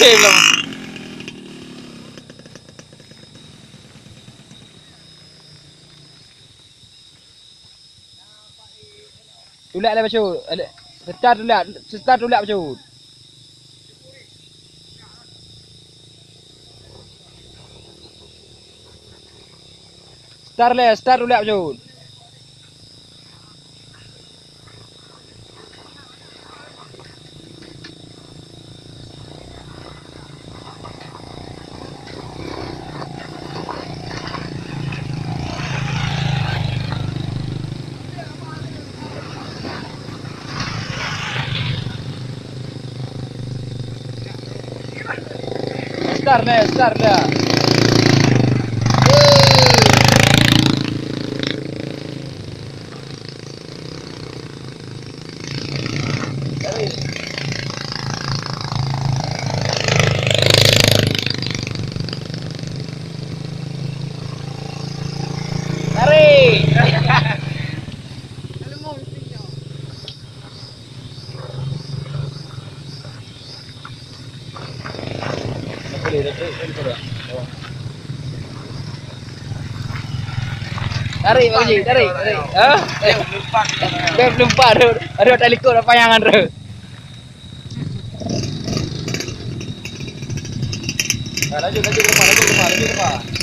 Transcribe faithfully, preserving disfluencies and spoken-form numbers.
Tem lah. Tulak lah bacut. Start tulak, start tulak bacut. Start lé, start tulak bacut. Start lé, start lé. Tarik. Tarik, Bang Ji, tarik, tarik. Ha? Eh, beb lupa tu. Aduh, tak likot apa yang ada. Nah, lanjut, lanjut ke depan, lanjut ke depan, lanjut ke depan.